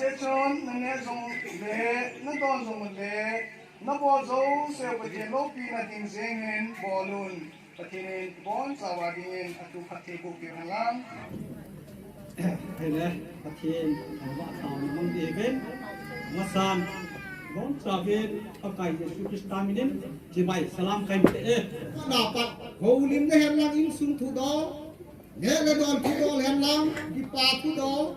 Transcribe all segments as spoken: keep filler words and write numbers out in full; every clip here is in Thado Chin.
Chun na neh jong le, na don jong le, na bol jouse Pathen loupina ding jeng in bol un. Pathen in ibonchauva dingin atu phatthei boh peh hen lang. Hile, Pathen, ama taona mang ding in. Masan, ibonchauvin, Pakai Jesu Christa minin, chibai, salam kahin pe e. Na pat, houlimna hen lang, insung thudol, neh le don thudol hen lang, kipa thudol,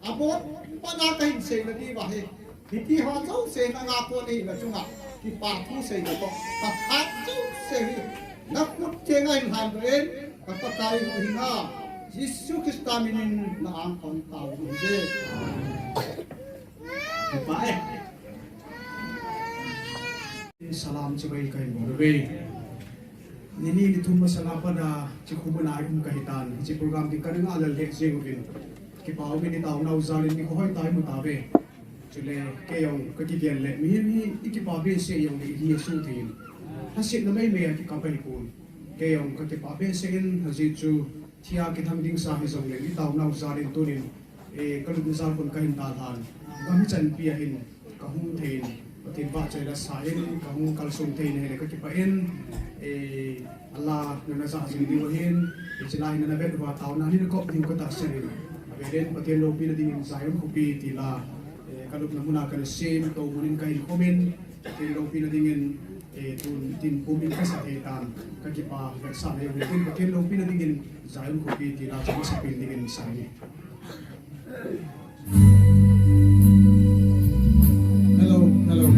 abon pana kahin seina diu ahi. Hiti ho jouse nanga kon ahina chunga kipa thu seina toh, ka phat jouse hi na khut chenga hin lhandoh in, ka Pakai huhhingpa Jesu Christa minin na angkon taovin. Kipa e. Salam chibai kahin bol uve. Nini nithum masanga pat a, hiche khomuna i um kahitan, hiche program ding kana ngah lel lheh jeng uvin. Kipa umin, i taonau jalin nikho hoitah i mu tauve. Chule, kei jong ka kigen le, mihem hi i kipa behseh jongle i hi a sung thei in. Lhasetna meimei a kikap ahipon. Kei jong ka kipa behseh in, ajeh chu, thia kithang ding sa hijongle, i taonau jalin tunin, eh, ka lupna jal khun kahin dalhan. Gam hichan pi a hin, ka hung thei in, Pathen vahchoi la sa in, ka hung kalsong thei in ahile ka kipah in, eh, ala nana jah jing diu ahin, eh, hiche lai hi nana vet uva taona hi na kop diu ka tahsan in. Avel in Pathen loupina dingin Zion khopi tila, eh, ka lupna muna kana sem, tou mun in kahin khom in, Pathen loupina dingin, eh, tun tin pum in ka sah thei tan, ka kipa vetsahna jong hi, Pathen loupina dingin Zion khopi tila chu masapen dingin sa in. Hello, hello.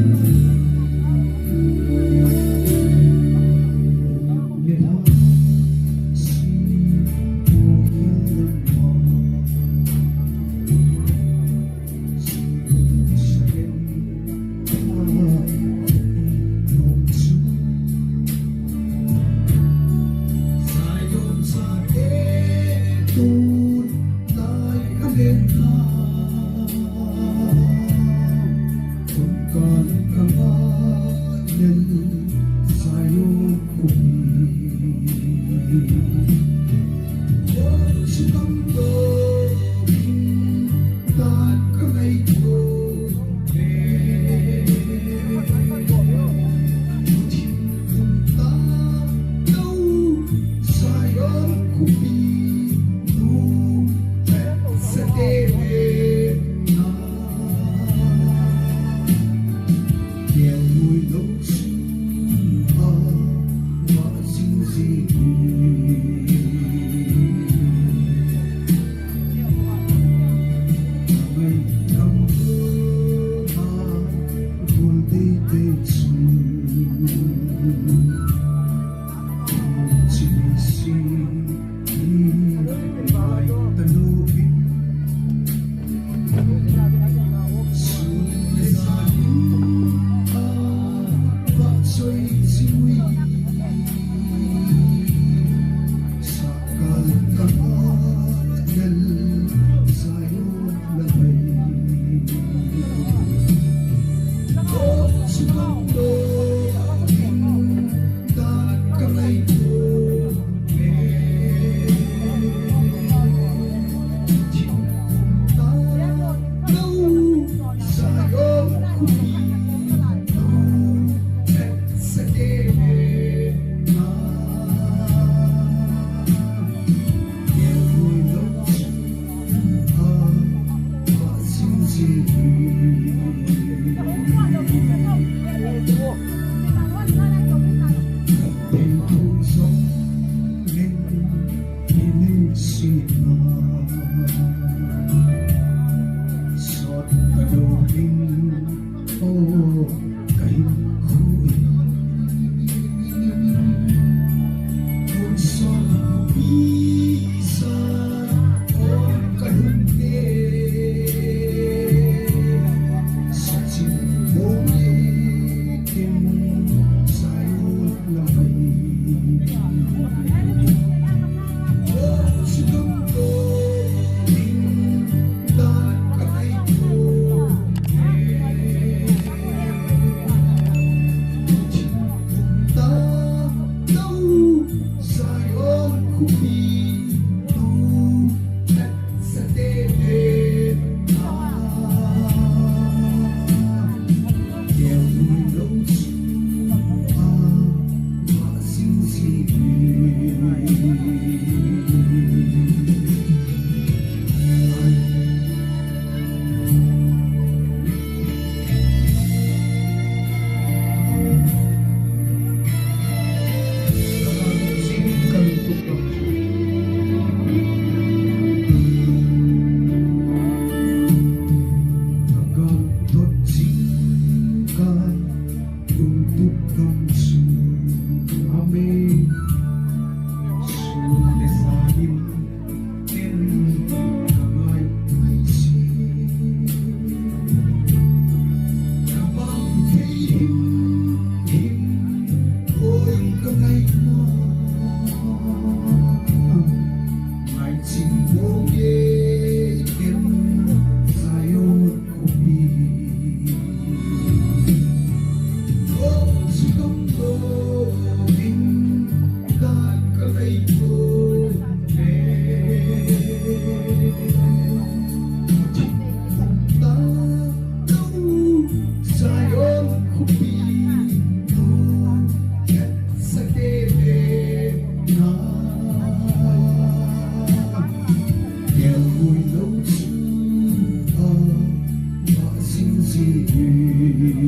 Ka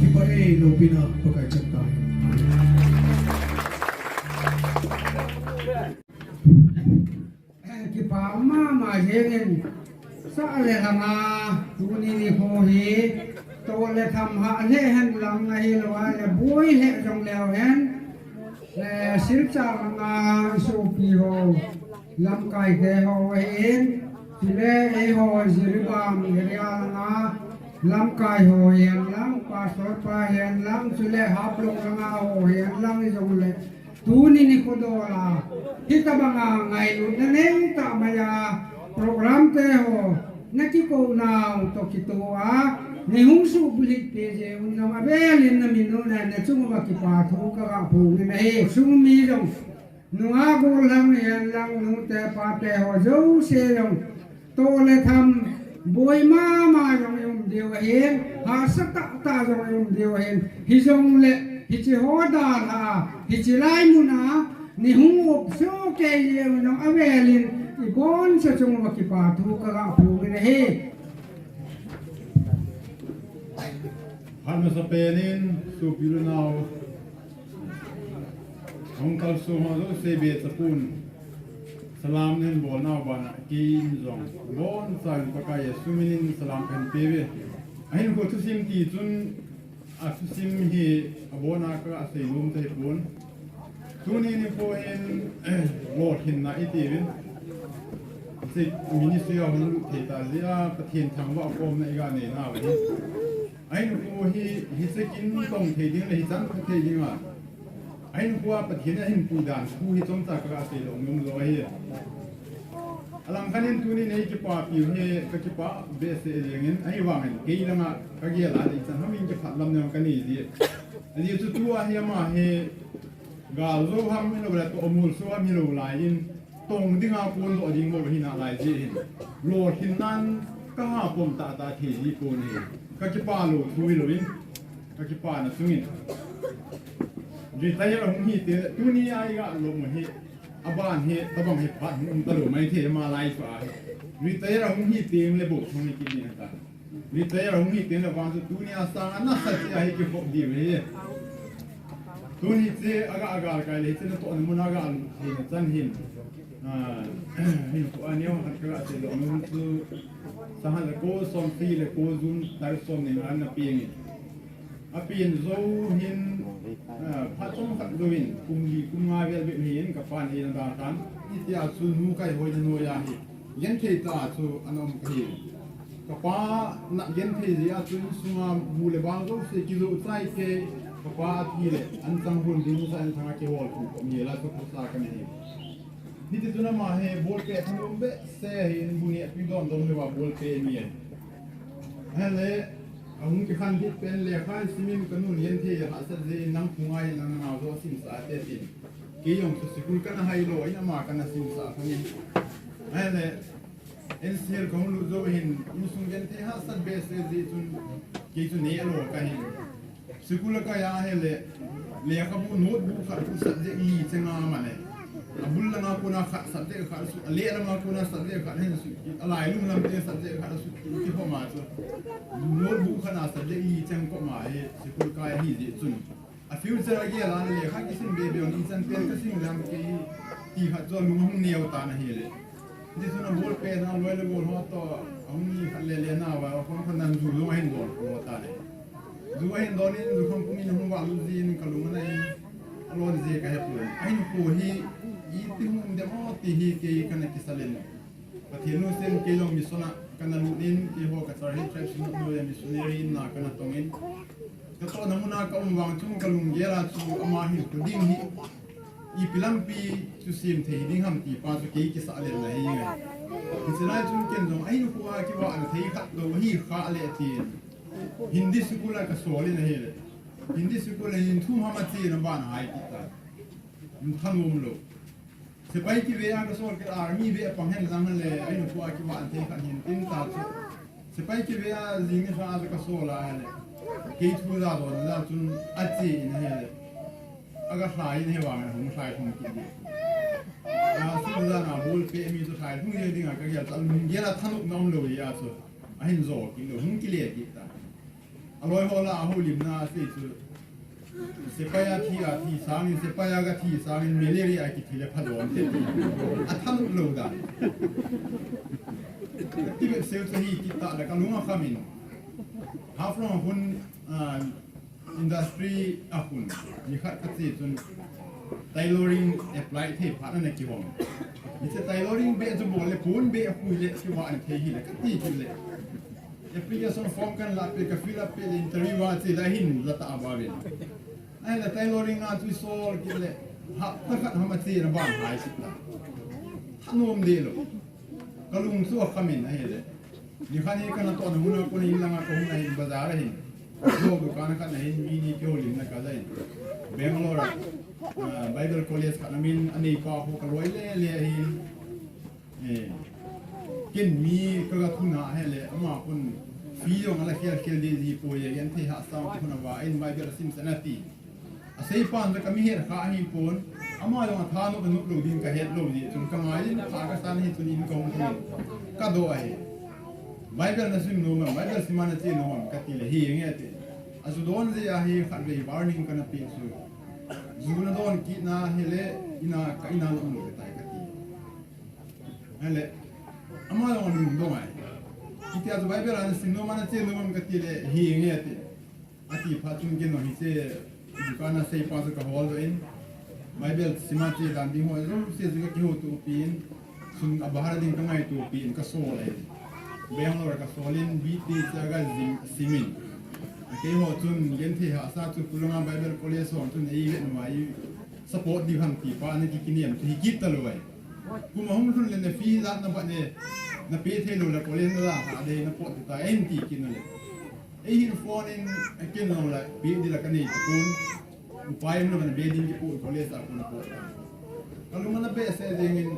kipah e, loupina Pakai chang tahen. Kipa mama jengin, sa le langa, tuni nikho hi, to le tham hah le hen lang ahilou a le boi le jong leu hen. Eh, Silchar langa sopi ho, lamkai te ho ahin, chule eiho Jiribam area langa lamkai ho hihen lang, pastor pa hihen lang, chule Haflong langa ho hihen lang, hijongle tuni nikho dola hitabanga ngailutna neitah maiya program te ho nakikou nau toh kitoh a neihung subulhit peh jeh un jong avelin namin u le nachung uva kipa thu kaga phong in ahi. Sung mi jong, nungah gollhang hihen lang, nute pate ho jouse jong, to le tham boi mama jong i um diu ahin, hahsa tahtah jong i um diu ahin. Hijongle hiche ho dalha a, hiche lai muna neihung up soh kei jeh un jong avelin iboncha chung uva kipa thu kaga phong in ahi. Phat masapen in sopi le nao, hung kalsong ho jouse bechapun, salam nahin bolnau bana keiin jong abonchauvin Pakai Jesu minin salam kahin peuve. Ahinkho thusim ti chun, athusim hi abona kasei nom thei pon. Tuni nikho hin, lolhinna itiuvin, hiche ministry a hung lut thei ta jeh a Pathen thangvah khomna iga neinau ahi. Ahinkho hi, hiche kin tong thei ding le hichan pha thei dinga, ahinkho a Pathen in ahin puidan thu hi chomcha kaga seilou nom jo ahi. Alangkhat in tuni nei kipapiu hi kakipah behseh jengin, ahivangin kei langa kagel a le ichan ham in kiphat lam jong kanei ji. Ajeh chu tua hi ama hi galjou ham hilou le tohmolso ham hilou laiyin, tong dinga kondoh ding bou ahi nalai jeh hin, lolhinnan kaha pom tahtah thei ji pon ahi. Kakipah lou thu hilouvin, kakipana chungin, retire ahung hi teng le, tuni a iga lom u hi, aban hi tobang hi phat hung um talou maithei, ama life a hi. Retire ahung hi teng le bou thong hi kit ding ahitai. Retire ahung hi teng le vang chu tunia sanga nasatah a hi kikhop diu ahi. Tuni hiche aga, agalkai le hiche natohna muna aga lut theina chan hin, hinkho a neo khat kaga seilou nom chu, sangkhat le ko, somsagi le ko, June tarik somni nga ana peng in, apen jou hin, phat chomkhat jouvin kum li kum nga vel bep hin kapan eina dalhan, hitia chu nu kaihoina noiya hi genthei tah chu ana um kahi. Kapa na genthei jeh a chu insunga bu le bang jouse kijoh chai kei, kapa athi le anchang hon ding sa anchang a kihol khu khom hel a chu khosa kana hi. Hiti chun ama hi bolpeh thanom behseh ahin, bu nehpi dondon louva bolpeh mi ahi. Ahile, ahung kikhanlhit pen lekha simin kanun genthei hahsat jeh in nang phunga hin nang nao joh simsah te tin, kei jong chu school kana hailou in ama kana simsah lhonin. Ahile, N C L kahung lut jou hin, insung genthei hahsat behseh jeh chun, kei chu nehlou kahin. School akai a ahile, lekhabu notebook khat khu subject li chenga mane, abul langa kona khat subject khat asut, aleh langa kona subject khat hin asut, alailung lam teng subject khat asut, kikhom a chu notebook khat a subject li cheng khom a hi school kai ahi jeh chun, a future agel a le lekha kisim bebe un ichan pen kasim lem kei ti khat chu alung ahung neo tan ahile. Hiti chun abolpeh na loi le gol ho toh ahung nikhat le le nauva khon khon nan ju jong ahin don lou tan ahi. Ju ahin don in, ju khang pum in ahung vahlut jin kalung ana in, alon je kahepon. Ahinkho hi iti hung dem o ti hi kei kana kisalen. Pathen lungset in kei jong mission a kana lut in, keiho ka Charli Tribes Mission noiya missionary in na kana tong in, katohna muna kaum vang chun kalunggel a chu ama hinkho ding hi ipi lampi chu sem thei ding ham ti pa chu kei kisalen ahi ngai. Hiche lai chun ken jong ahinkho a kivahna thei khat lou hi kha le tin, Hindi school a kasol in ahile, Hindi school le nin thum ham a che na ban hai kit ta. Nin thanom lou. Sepai kive a ka sol kit, army ve a pang hen lang le, ai nu pu a kivan thei khat hin tin ta chu. Sepai kive a jing ni sa a ka sol a le. Kei thu ja don ja chun a che in he le. A ka hlai in he vang hung hlai hung kit di. A su ja na bol pe mi chu hlai hung ye ding a ka gel ta, hung gel a thanop na um lou ya chu. A hin jo kit lou, hung kile kit ta. A loi ho la a holimna a sei chu. Sepai a thi a thi sangin, sepai a ka thi sangin, malaria a kithi le pha don te ti. A thanop lou dan. Ti ve seu chu hi kit ta le ka lung a kham in. Haflong a hun, ah, industry a hun. Ni khat ka che chun tailoring apply thei phat na kihong. Ni che tailoring be chu bol le pon be a hui le ki wa an thei hi le ka ti kit le. Application form kan la pe, ka fill up pe le interview a che la hin la ta ba ve. Ai la tailoring a chu sol kit le. Hapta khat ham a che na ban hai sit la. Thanom de lou. Ka lung chu a kham in a hi le. Ni khat hi ka na to na mun a kon in lang a ka hung na hin bazar a hin. Lo dukan khat na hin mi ni keu lim na ka la hin. Bangalore a, ah, Bible College khat na min a nei pa ho ka loi le le a hin. Eh, ken mi ka ga thuna he le, ama kun fee jong ala khel khel di ji po ye, gen thei ha sang kun a va in Bible sim sa na ti. A sei pan ka mi het kha hi pon, ama jong a thanop na nop lou ding ka het lou ji, chun ka ngai in kha ka san hi chun in ka hung kun. Ka do a he. Bible na sim nom am, Bible sim a na che nom am, ka ti le hi nge te. A chu don ji a hi khat vei warning ka na pe chu. Ju na don kit na he le, ina ka ina na um lou tai ka ti. Hele, ama jong lungdong ai. Hitia chu Bible a na sim nom am, na che nom am ka ti le, hi nge ti. A ti phat chun ken jong hiche dukan a sei pa chu ka hol doh in. Bible sim a che dan ding ho jouse chu ka kihoutopi in. Chun a bahar ding ka ngaitopi in ka sol ai. Bangalore ka sol in B T cha ka jing sim in. A keiho chun genthei hahsa chu Kulanga Bible College hon chun ei vet ngai support ding ham ti pa na kikinem chu hi kit talou ai. Kum ahung lhun le na fee la na ba ne, na pe thei lou le college na la ha de na pot ta en ti kin le. Ei hin phone in a kin lou le pe di la ka nei ta kun. Upai in lou na be ding ki pu college a kun pot. Ka lung na be se ding in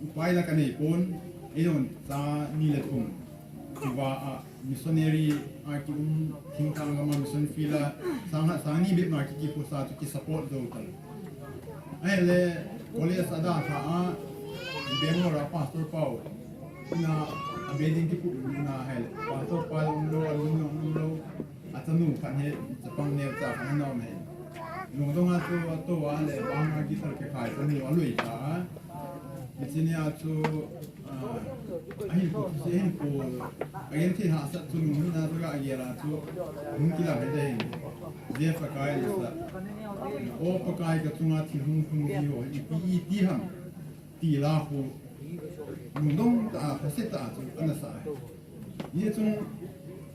upai la ka nei kun. Ei don cha ni le thum. Ki va a missionary a ki um thingtang gam a mission field a sang ha, sang ni bep ma ki, ki khosa chu ki support jou ta. Ahile college a dalha a Bangalore a Pastor Pau na a be ding kipu na ahile Pastor Pau um lou, a lung um lou, a chanu khat hi chapang neo cha khat na um hi. Lungdong a chu to a le bang a guitar kikhai chanu a lui ta a. Hiche nia chu, ah, ahin pu, ahin pu, ahin thei hahsat chu lunghin a chu ka gel a chu, hung kilang hi ding. Jeff Pakai le sa. O Pakai ka chunga thil hung hung ji ho, ipi iti ham. Ti la khu. Lungdong ta, khase ta chu, ana sa. Hichun,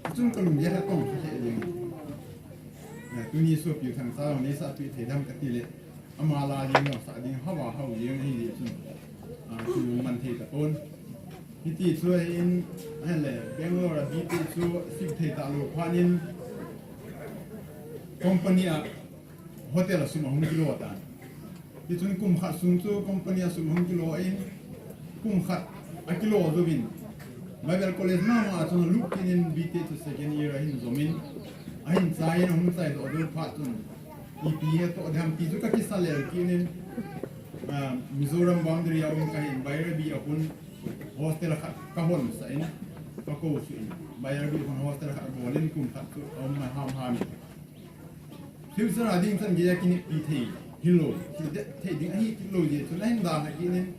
hichun ka lunggel a tong kha he jeng. Eh, tuni sopi Thangcha neisahpeh thei dem kati le, ama la jeng jong sa ding, hava hao jeng ahi jeh chun, ah, chu man thei tapon. Hiti chu ahin, ahile, Bangalore a B Tech chu sim thei talou phat in, company a hotel a sum ahung kilo tan. Hichun kum khat sung chu company a sum ahung kilo in, kum khat akilo jouvin, Bible College mama a chun alut kit in B Tech chu second year ahin jom in, ahin chai in, ahung chai doh jou phat chun, ipi hetoh ding ham ti chu ka kisa lel kit in, ah, Mizoram boundary a um kahin Bairabi a hun hostel khat ka hon sah in, ka kou suh in, Bairabi a hun hostel khat bol in kum khat chu aum mai ham ham in. Future a ding chan geiya kineppi thei hilou, kidet thei ding ahi kit lou jeh chun ahin dalha kit in,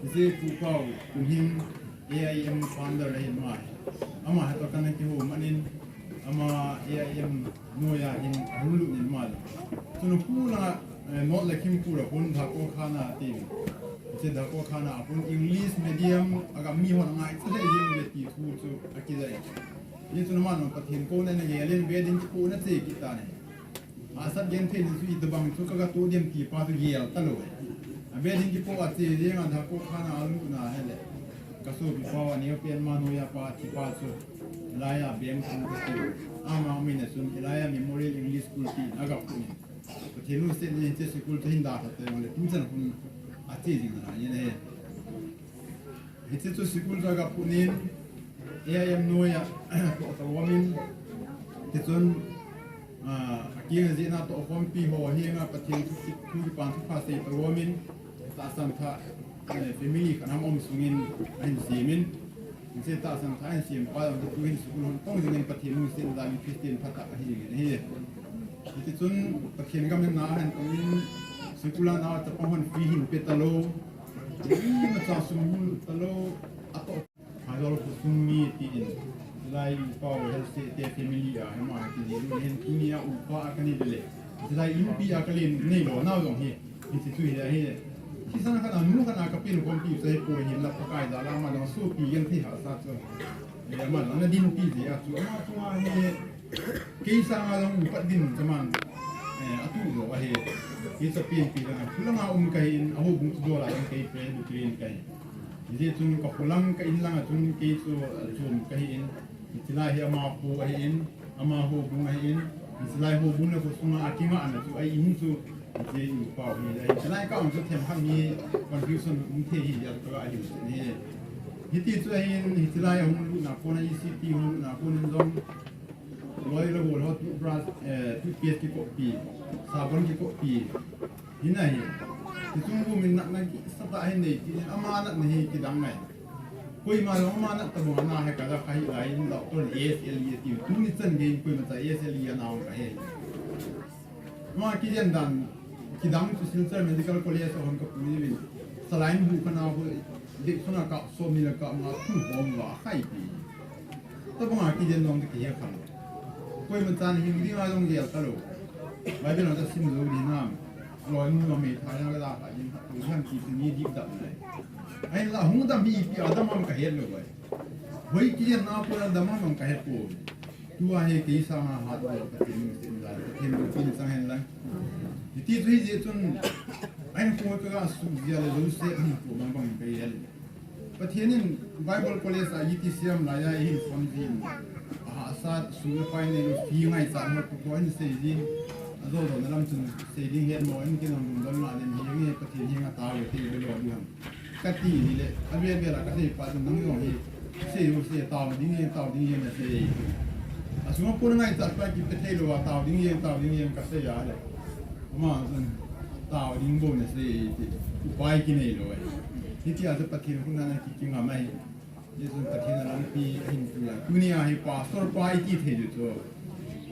hiche Pu Pau Kumhing A I M founder ahin, ama hi. Ama hetoh kana kihou man in, ama A I M noiya hin ahung lut in ama le. Chun khu langa, eh, North Lakhimpur a khun Dhako Khana ti. Hiche Dhako Khana a khun English medium a gam mi hon angaicha thei ding le ti thu chu akijai. Hichun aman Pathen kouna ana gel in, be ding kipoh na che kit tan ahi. Hahsat genthei in chu itobang chu ka, ka toh dem ti pa chu gel talou ahi. A be ding kipoh a che jeng a Dhako Khana a lutna ahile, ka sopi pa u aneo pen ma noiya pa thi pa chu laiya beng chu ka ti. Ama min a Elijah Memorial English School tin aga put in. Pathen lungsetna in hiche school chu hin dalha teng le tuchan khun ache jing nalai in ahi. Hiche chu school chu aga put in A I M noiya toh talom in, tichun, ah, akeng jeh a tohkhompi ho henga Pathen thu, thu kipan thupha sei talom in, tahsan thah, eh, family khat ham um sungin ahin sem in, Hiche tahsan thah ahin sem pa jong chu tuhin school hung tong jingin Pathen lungsetna in Christian phatah ahi jingin ahi. Hitichun Pathen gam in na ahin tong in school a nao chapang hon fee hin pe talou. Imacha sum hin talou. Atoh Hajol khosung mi tin, hilai upa u Helse te family a, hima kijih lou hin tunia upa a kani le. Hilai inpi a kalen neilou nau jong hi. Hiche chu hi ahi. Hiche sang khat a nu khat a kapen khompi chu ahipoi, hinla Pakai jal a ama jong sopi genthei hahsa chu. Eh, ama jong ana dinpi jeh a chu ama chunga hi kei sanga jong upat ding chu aman, eh, atuh jo ahi. Hiche penpi jong a, khulanga um kahin, ahoubung chu dol a jong kei presbyterian kahi. Hijeh chun kakholang ka in langa chun kei chu, eh, chom kahin. Hichelai hi ama kho ahin, ama houbung ahin, hichelai houbung le khosunga akingahna chu ahin chu, hiche i pau hi, hichelai ka um chu themkhat hi confusion um thei hi, jeh a chu ka ahin chu ni. Hiti chu ahin, hichelai ahung lutna kona E C T hung lutna konin jong, loi le gol ho toothbrush, eh, toothpaste kikoppi, sabon kikoppi, Hina hi. Hichung bu min natna kisatah hin nei tin, ama natna hi kidang ngai. Koima jong ama nat tabang ana he kaja kha hilai in doctor in A S L E ati. Tuni chan gei in koimacha A S L E ana hung kahe. Ama kijen dan kidang chu Silchar Medical College a hon kapu uvin. Saline bu kana bu dek suna kap som ni le kap nga thu hom va khai pi. Tabanga kijen jong kihe khan. Koimacha hing dinga jong gel talou. Bible a sim jou ding ham. Loi nu ma mei tha jong la kha jing kha tu ham ti chu ni dik dam nai. Ahinla hung dam hi ipi a dam ham kahet lou vai. Hoi kijen na pon dam ham kahet poi. Tua hi kei sanga hat lou Pathen lungset in la, Pathen lungset in sang hen lang. Hiti chu hijeh chun ahin kho kaga suk jia le Joseph hin kho bang bang kahi le. Pathen in Bible College a E T C M laiya eihin phone jin. Ahahsat, sum le pai neilou, fee ngaichat ho, tu ho in sei jin. Ajo jo na lam chun sei ding het mo in kin hung dong na len hi nge Pathen hi nga tao le te lo ding ham. Kati ni le, avel vel a kasei pa chun nang jong hi. Sei u sei tao ding nge, tao ding nge na sei. Asung a pon ngaichat pa kipe thei lou a tao ding nge, tao ding nge kasei a le. Ama chun tao ding bou na sei ti. Upai kinei lou e. Hiti a chu Pathen khut na ki, kingam ahi. Hichun Pathen a lampi ahin pui a. Tunia hi pastor pa iti thei diu chu.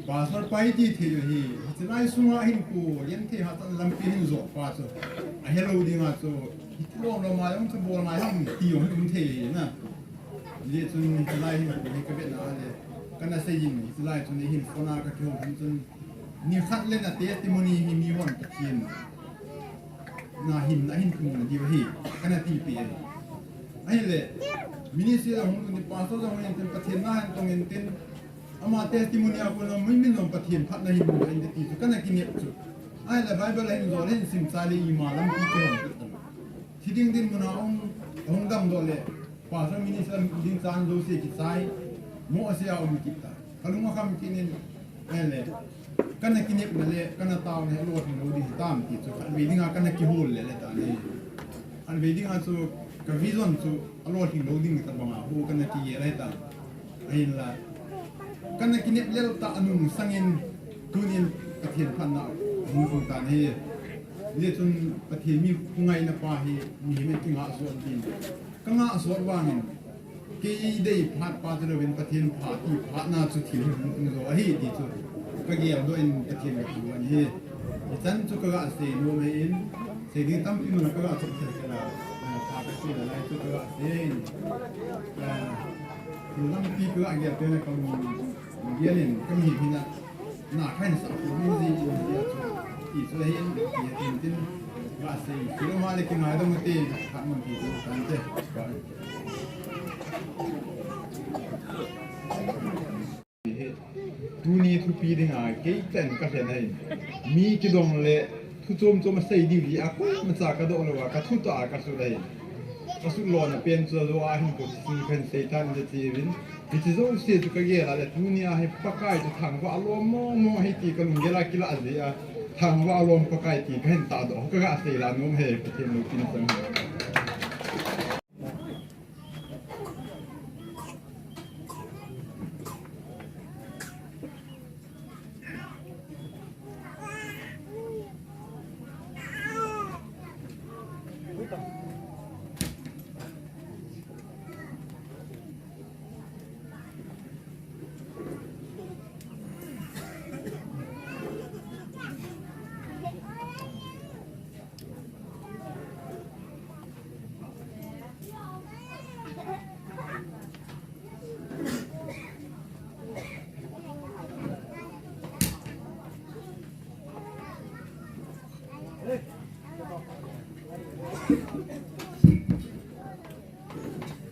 Pastor pa iti thei diu hi. Hichelai sunga ahin pu, genthei hahsatna lampi ahin jot pa chu. Ahelou dinga chu. Hiti lom lom a jong chu bol ngai ham ti jong um thei na. Hijeh chun hichelai hin pu hi kavet na le. Kana sei jin hichelai chun eihin phone a kakihou hin chun. Nikhat le na testimony hi mi hon Pathen na hin, na hin thum na diu ahi, kana tipi ahi. Ahile, ministry a hung tuni pastor jong hin tin Pathen na hin tong in tin, ama testimony a kona min min jong Pathen phatna hin mu in ti chu kana kinep chu. Ahile Bible a hin jol hin sim chai le ima lampi kihong kit tan. Thi ding dinmun a hung, hung dam doh le, pastor ministry ding chan jouse kichai, mo ase a um kit ta. Kalung akham kit in, ahile, kana kinepna le, kana taona hi alolhing lou ding hitam ti chu, khatvei dinga kana kihol le le tan ahi. Khatvei dinga chu, ka vision chu alolhing lou ding tabanga, hu kana kigel ahi tan. Ahinla, kana kinep lel tah a nungsang in, tunin Pathen phatna hung tung tan ahi. Hijeh chun Pathen mi ngaina pa hi, mihem in kingah sot ding. Kangah sot vangin, kei dei phat pa chu louvin Pathen phat ti phatna chu thil hi hung tung jo ahi ti chu kagel doh in Pathen kathangvah in ahi. Hichan chu kaga sei nom ahin, sei ding tampi man kaga chop thei thei a, ah, pha kasei nalai chu kaga sei in. Ah, thil lampi kaga gel teng le kalung gel in kamihem hina. Na khain sa pu ni ji ji ji a chu. Ti chu ahin, ti tin tin. Ga sei, kilo ma le kingai dong te, khat mun ti chu tan te. Tuni thupi dinga, kei ten ka fen ahin. Mi kidong le, thu chom chom a sei diu hi, a koimacha ka doh lou a, ka thu tah a ka sut ahin. Kasuk lona pen chu ajo a hin koi chu kahin seitan jeh chun. Hiche jouse chu kagel a le tunia hi Pakai chu thangvah lom mong mong ahi ti kalunggel a kilah jeh a. Thangvah lom Pakai ti kahin tahdoh, kaga sei la nom e, Pathen loupina chang.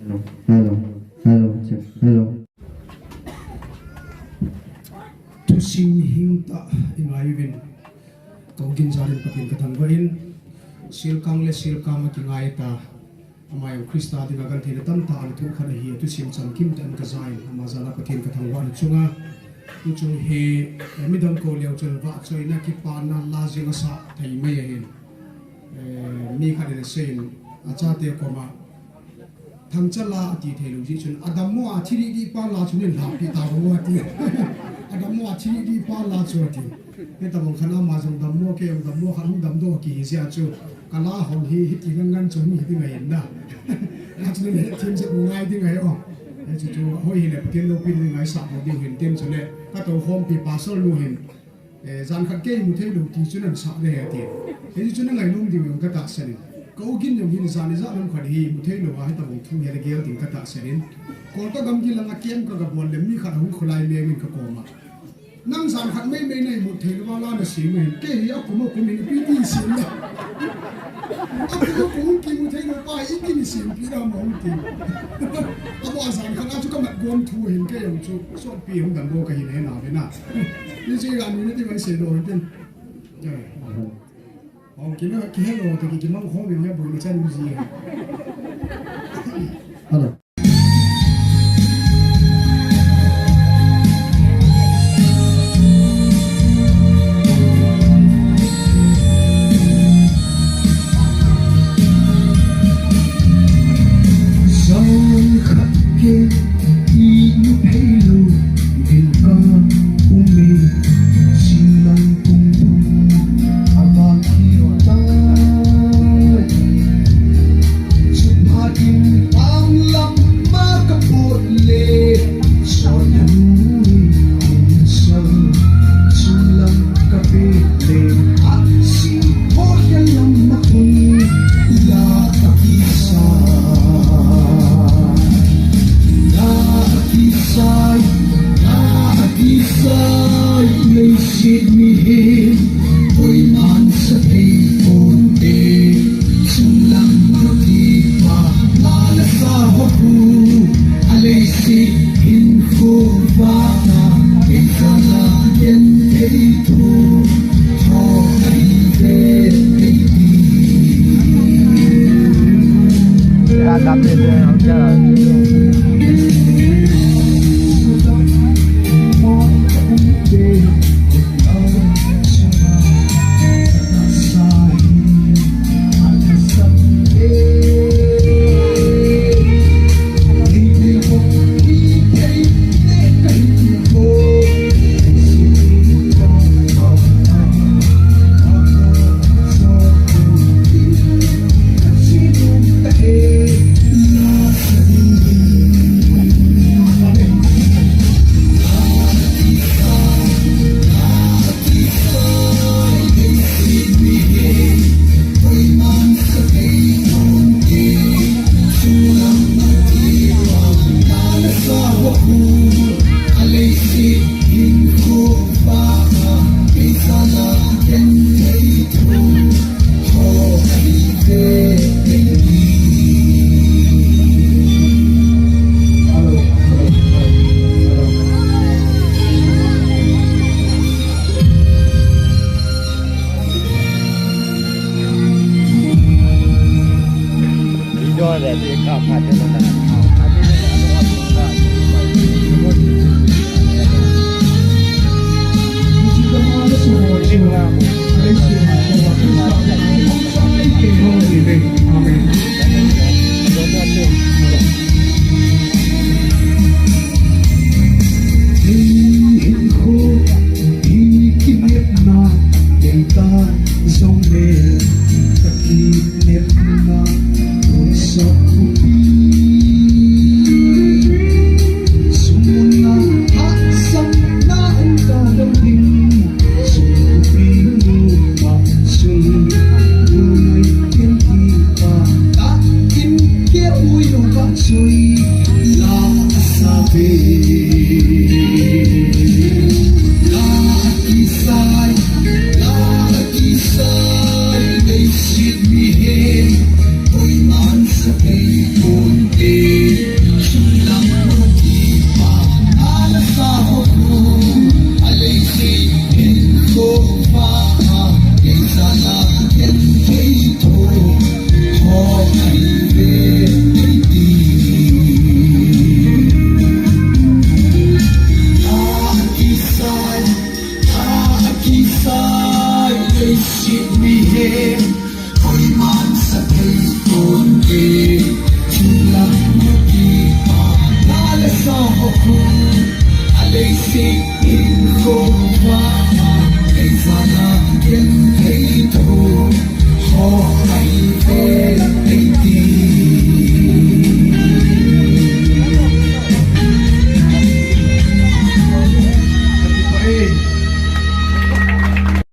Hello, hello, hello, check, hello. Thusim hing tah i ngai uvin, ka ugin jalin Pathen ka thangvah in, silkang le silkang a kingai ta, ama jong Christa dinga gentheina tamtah ana thoh khat ahi, athusim chamkim tah in ka ja in, ama jal a Pathen ka thangvah na chunga, tu chung hi, eh, midang kou leu chun vahchoina kipana la jing asah thei mai ahin, eh, mi khat in asei in, achate koma, Thangcha la ati thei lou jeh chun, adammo a thi dih dih pa la chu neilhahpeh tauvo ati. Adammo a thi dih dih pa la chu ati. Hitabang khat ama jong dammo, kei jong dammo, khat hung damdoh kihi jeh a chu, ka la hol hi hiti ngan ngan chu hung hi ding ahi na. Hichu neile hethem jep u ngai ding ahi o. Hichu chu hoi hile Pathen loupina ngaisah bol diu hin tin chule, ka toukhompi pastor nu hin, Eh, jan khat kei mu thei lou ti chu nan sah le he ati. Hichu chu na ngainom diu jong ka tahsan in. Ka ugin jong hin jan ijat ham khat hi mu thei lou a, hitabang thu hi la gel ding ka tahsan in. Kolkata gamgi langa camp ka ga bol le mi khat ahung kholai leng in ka koma, nang jan khat mei mei na imut thei lou a la na sem u hin. Kei hi akum akum in ipi ti sem le. Akum akum kimu thei lou pa hi ipi ti sem pi da ma hung ti. Abo a jan khat a chu ka mat gom thu hin kei jong chu. Sotpi hung damdoh kahi le na ve na. Ni ji ga ni na ti mai sei doh tin. Eh. Ong kina ki hello te ki kimang khom jong he boi ni chan ji. Hello. Jan khat kei imu thei lou ding ka um e, jinglam pum pum a vang hi tai. Chuphat in tanglam ma ka pot le, chon nu in kum sal, chunglam ka pe le, a si ho ya lam ma kun la ka kisa. La kisai, la kisai, leiset mihem koiman sa thei ponte. Chunglam kipa la la sa ho khu, a leiset hinkho vana, kei jal a genthei thu.